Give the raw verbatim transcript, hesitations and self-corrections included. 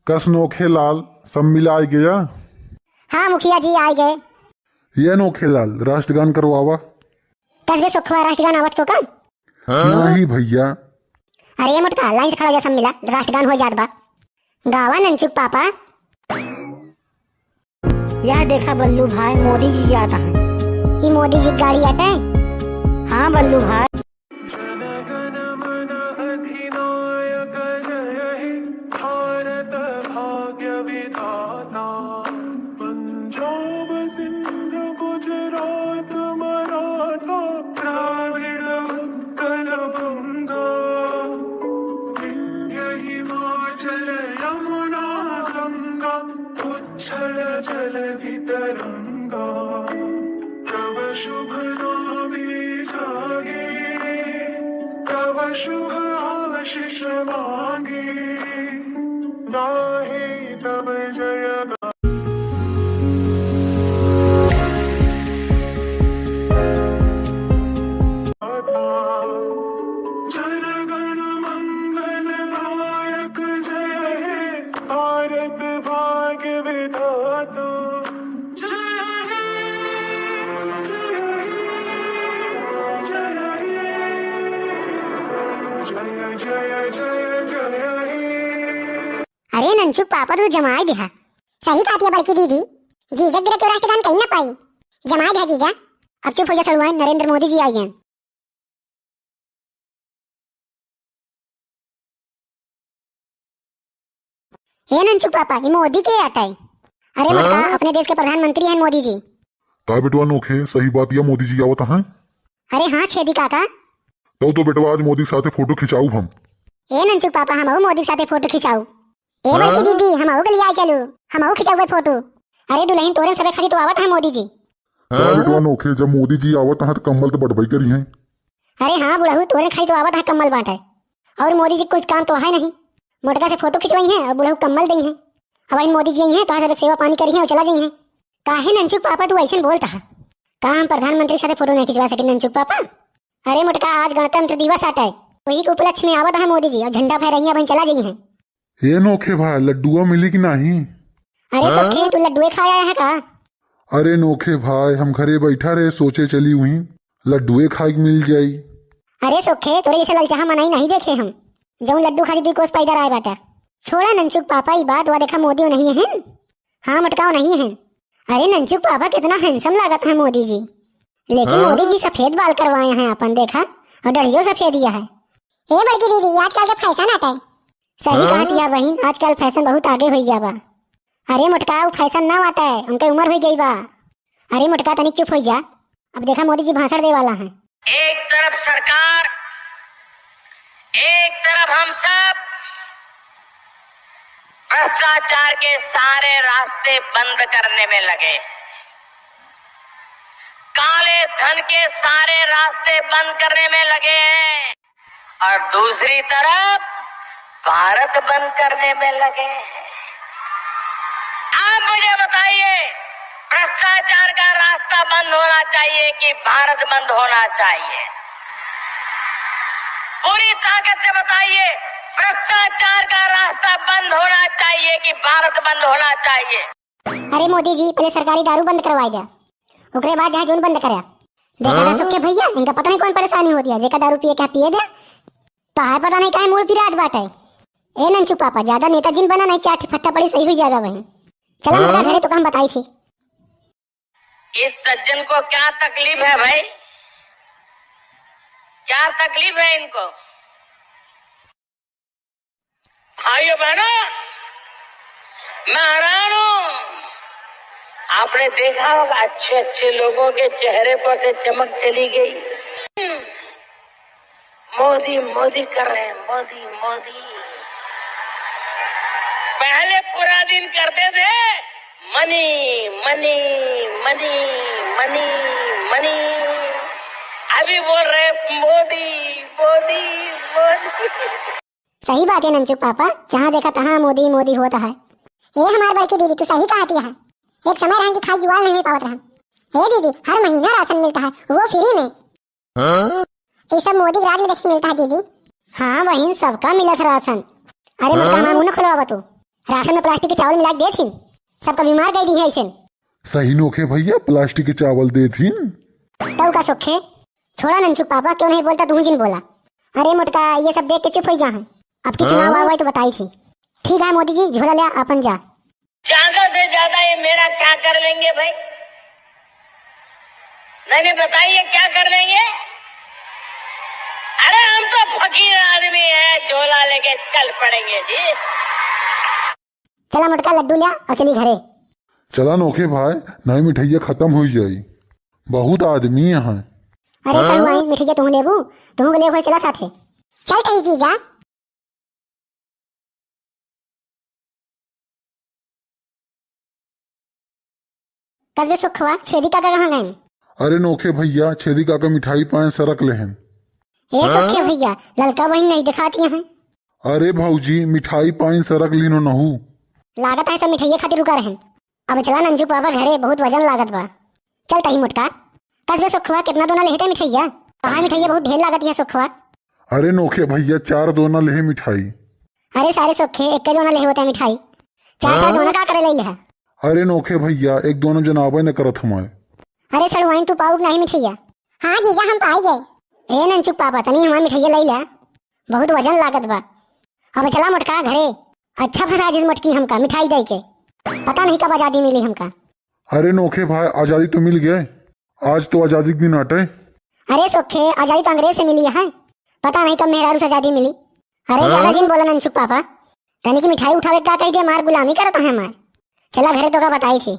कस नोखे लाल, सब मिला आइ गया? हाँ मुखिया जी, आइ गए। ये नोखे लाल, राष्ट्रगान करवावा। कस बे सोखवा, राष्ट्रगान आवत को का? नहीं भैया। अरे मोटका, लाइन से खड़ा हो जा, सब मिला, राष्ट्रगान हो जात बा। गावा नंचुक पापा। यह देखा बल्लू भाई, मोदी जी जात हैं। ई मोदी जी गाड़ी आटे? हाँ बल्लू भाई। जनगण मन अधिनायक जय हे भारत भाग्य विधाता। पंजाब सिंध गुजरात मराठा द्राविड़ उत्कल बंगा। विंध्य हिमाचल यमुना गंगा उच्छल जलधि तरंगा। तव शुभ नामे जागे, तव शुभ आशीष मांगे, गाहे तव जय गाथा। जनगण मंगल नायक जय हे भारत भाग्य विधाता। जय हे, जय हे, जय हे, जय, जय, जय, जय हे। अरे नंचुक पापा, तू जमाई देहा। सही कहत है बड़की दीदी, जीजा गिरे तो राष्ट्रगान कहीं ना पाई। जमाई देहा जीजा। अब चुप हो जा सड़ुआ, नरेंद्र मोदी जी आइ गए। हे नंचुक पापा, ई मोदी के आटे? अरे मोटका, हाँ? अपने देश के प्रधानमंत्री हैं मोदी जी। का बेटवा नोखे, सही बात या मोदी जी आवत हैं? अरे हाँ छेदी काका। तउ तो बेटवा आज मोदी साथे फोटो खिंचाउब हम। ए नंचुक पापा, हमहू मोदी साथे फोटो खिंचाउब। ए बड़की हाँ? दीदी, हमहू के लिया चलू, हमहू खिंचाउबे फोटो। अरे दुलहिन, तोरे सबे खातिर तो आवत हैं मोदी जी। का हाँ? बेटवा नोखे, जब मोदी जी आवत हैं तो कम्बल तो बटबई करिहैं। अरे हाँ बुढ़ऊ, तोरे खातिर तो आवत हैं कम्बल बांटे। और मोदी जी कुछ काम तो है नहीं, मोटका से फोटो खिंचवइहैं और बुढ़ऊ कम्बल दइहैं। अब आई मोदी जी अइहैं, तोहार सबे सेवा पानी करिहैं और चला जइहैं। काहे नंचुक पापा तू अइसन बोलत हा? का हम प्रधानमंत्री साथे फोटो नहीं खिंचवा सके नंचुक पापा? अरे मोटका, आज गणतंत्र दिवस आटे, वही के उपलक्ष्य में आवत हैं मोदी जी और झंडा फहराइहैं, अब चला जइहैं। ए नोखे भाई, लड्डुआ मिली कि नाही? अरे हाँ? सोखे, तू लड्डुए खाए आया है का? अरे नोखे भाई, हम घरे बैठा रहे, सोचे चली हुई लड्डुए खाए के मिल जाई। अरे सोखे, तोरे जैसे ललचाहा मनई नहीं देखे हम, जौन लड्डू खातिर दुई कोस पैदल आए बाटा। छोड़ा नंचुक पापा, ई बात हुआ, देखा मोदी नहीं है। हाँ मोटका, नहीं है। अरे नंचुक पापा, कितना handsome लागत हैं मोदी जी। लेकिन हाँ? मोदी जी सफेद बाल करवाए हैं अपन, देखा, और दढ़ियो सफेद ही है। ए बड़की दीदी, आजकल के फैशन आटे। सही हाँ? कहत या बहिन, आजकल फैशन बहुत आगे होइ गया बा। अरे मोटका, उ फैशन ना आटे, उनके उमर होइ गई बा। अरे मोटका, तनिक चुप होइ जा। अब देखा मोदी जी भाषण दे वाला हैं। एक तरफ सरकार, एक तरफ हम सब भ्रष्टाचार के सारे रास्ते बंद करने में लगे, काले धन के सारे रास्ते बंद करने में लगे हैं। और दूसरी तरफ भारत बंद करने में लगे हैं। आप मुझे बताइए, भ्रष्टाचार का रास्ता बंद होना चाहिए कि भारत बंद होना चाहिए? पूरी ताकत से बताइए, भ्रष्टाचार का रास्ता बंद होना चाहिए कि भारत बंद होना चाहिए? अरे मोदी जी, पहले सरकारी दारू बंद करवाए द्या, ओकरे बाद जहाँ जौन बंद करे। देखा ना हाँ? सुखे भैया, इनका पता नहीं कौन परेशानी होती है, जेका दारू पिए के पिए द्या, तो है पता नहीं काहे मूड पिरात बाटे। ए नंचू पापा, ज्यादा नेता जिन बना, नहीं चार ठे फट्टा पड़ी सही हुई जाएगा वहीं। चला हाँ? बेटा घरे, तो हम बताई थी। इस सज्जन को क्या तकलीफ है भाई, क्या तकलीफ है इनको? भाइयों बहनों, मैं हैरान हूं। आपने देखा होगा, अच्छे अच्छे लोगों के चेहरे पर से चमक चली गई। मोदी मोदी कर रहे हैं, मोदी मोदी। पहले पूरा दिन करते थे मनी मनी मनी मनी मनी, अभी बोल रहे मोदी मोदी मोदी। सही बात है नंचू पापा, जहाँ देखा तहाँ मोदी मोदी होत है। ए हमार बड़की दीदी, तू सही कहत है। एक समय रहन कि खाए जुआल नहीं पावत रहन। ए दीदी, हर महीना राशन मिलता है, वो फ्री में। हाँ? ये सब मोदी के राज में देखे मिलता है दीदी। हाँ बहिन, सबका मिलत राशन। अरे मतलब हाँ? हमार मुंह न खुलवावा तू। राशन में प्लास्टिक के चावल मिला के देत हिन, सबका बीमार कइ दिहे अइसेन। सही नोखे भइया, प्लास्टिक के चावल देत हिन। तउ का सोखे, छोड़ा नंचुक पापा, केउ नहीं बोलता, तुहूँ जिन बोला। अरे मोटका, ये सब देख के चुप होइ जा हैं। अब की चुनाव आवे तो बताई थी। ठीक है मोदी जी, झोला ल्या आपन जा। ज्यादा से ज्यादा ये मेरा क्या कर लेंगे भाई? नहीं, नहीं, बताइए क्या कर लेंगे? अरे हम तो फकीर आदमी हैं, झोला लेके चल पड़ेंगे जी। चला मोटका लड्डू ल्या अउर चली घरे। चला नोखे भाई, नहीं मिठइया खतम होइ जाई, बहुत आदमी हैं। अरे सड़ुआइन, मिठइया तुहूँ लेबू? तुहूँ के लेब होए चला साथे। चल तही जीजा। कस बे सोखवा, छेदी काका कहाँ गएन? अरे नोखे भइया, छेदी काका मिठाई पाएन सरक लेहेन। ए सोखे भइया, ललका बहिन नहीं देखात हैं। अरे भउजी, मिठाई पाएन सरक लिहिन होनहू। लागत है सब मिठइया खातिर रुका रहेन। अब चला नंचुक पापा घरे, बहुत वजन लागत बा। चल तही मोटका। कस बे सोखवा, केतना दोना लेहे ते मिठइया? कहाँ मिठइया बहुत ढेर लागत हैं सोखवा। अरे नोखे भइया, चार दोना लेहे मिठाई। अरे सारे सोखे, एक्के दोना लेहे होते मिठाई। चार चार दोना का करे लइ लेहा? अरे नोखे भइया, एक दोना जनाबे न करत हमार। अरे सड़ुआइन, तू पाउक नहीं मिठइया? हाँ जीजा, हम पाई गए। ए नंचुक पापा, तनी हमार मिठइया लइ ल्या, बहुत वजन लागत बा। अब चला मोटका घरे। अच्छा फंसा दिस मोटकी हमका मिठाई दइ के। पता नहीं कब आजादी मिली हमका। अरे नोखे भाई, आजादी तो मिल गए, आज तो आजादी के दिन आटे। अरे सोखे, आजादी तो अंग्रेज से मिली है, पता नहीं कब मेहरारू से आजादी मिली। अरे ज्यादा जिन बोला नंचुक पापा, तनी की मिठाई उठावे का कहि दे, मार गुलामी करत है मार। चला घरे, तोका बताई थी।